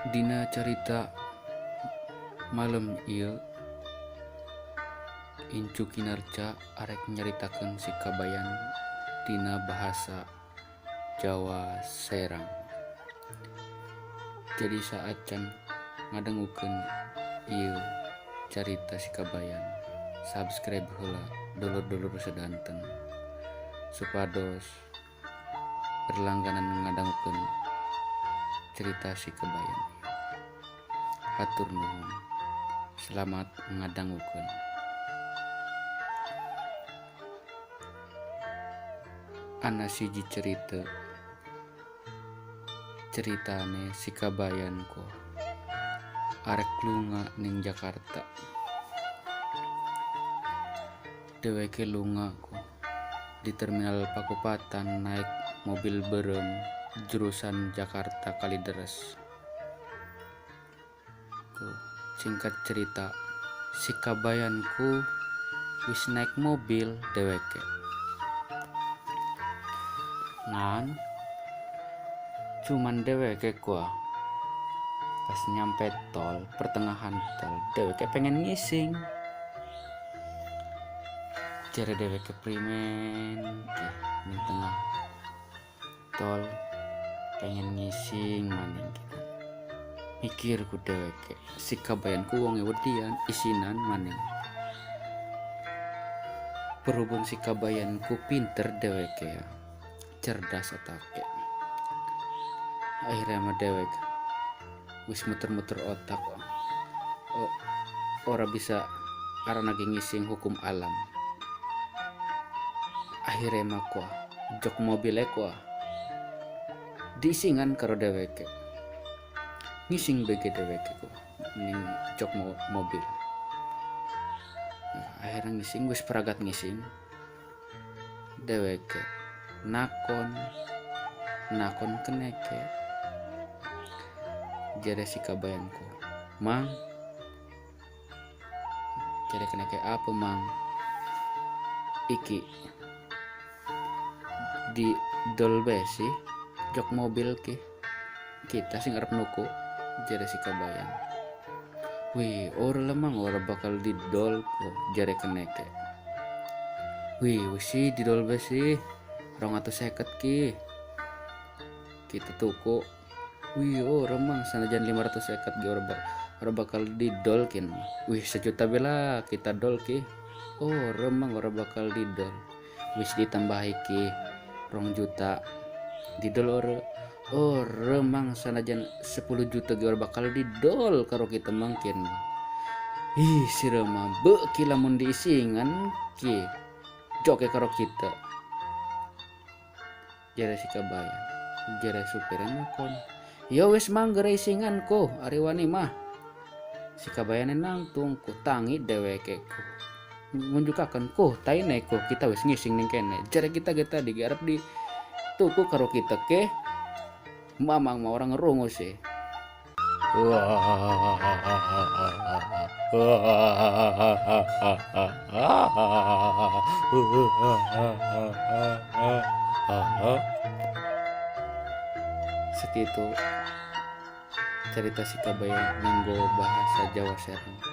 Dina carita malem ieu Incu Kinarca arek nyaritakeun si Kabayan dina bahasa Jawa Serang. Jadi saacan ngadangukeun ieu carita si Kabayan, subscribe heula dulur-dulur sedanten supados berlangganan ngadangukeun cerita si Kabayan. Hatur nuhun. Selamat ngadangukeun. Ana siji cerita, ceritane si Kabayan ko arek lunga ning Jakarta. Dheweke lunga ko di terminal Pakupatan naik mobil berem jurusan Jakarta Kalideres. Ku singkat cerita, si Kabayan ku wis naik mobil dheweke. Ngan cuman dheweke kuah pas nyampe tol, pertengahan tol, dheweke pengen ngising. Jare dheweke primen ki ning tengah tol pengen ngising maning gitu. Mikir ku dheweke, si Kabayan ku wonge wedian isinan maning. Berhubung si Kabayan ku pinter dheweke ya, cerdas otake. Akhirnya mah dhewek wis muter-muter otak, ora bisa arana lagi ngising hukum alam. Akhirnya mah kuah jok mobilnya kuah diisingan karo dheweke, ngising bege dheweke kuah ning jok mobil. Nah, akhirnya ngising, wis peragat ngising dheweke nakon nakon keneke. Jare si Kabayanku, "Mang," jare keneke, "apa mang?" "Iki di dol bae sih jok mobil ki, kita sing arep nuku," jare si Kabayan. "Wih, ora lah mang, ora bakal didol kok," jare keneke. "Wih, wis sih didol bae sih, 250 ki kita tuku." "Wih, ora mang, sanajan 550 ge ora bakal didol kin." "Wih, 1 juta bela kita dol ki." "Ora mang, ora bakal didol." "Wis ditambah iki 2 juta didol ora?" "Ora mang, sanajan 10 juta ge ora bakal didol karo kita mangkin." "Ih, sira mah beuki lamun diisingan ki joke karo kita," jare si Kabayan. Jare supirnya nakon, "Ya wis mang, gere isingan ko ari wani mah." Si Kabayan nangtung ku tangi dheweke ku ngunjukaken ku taine ku kita wis ngising ning kene, jare kita ge tadi ge arep di tuku karo kita ke. Mamang mah orang ngerungu sih. Segitu cerita si Kabayan nganggo bahasa Jawa Serang.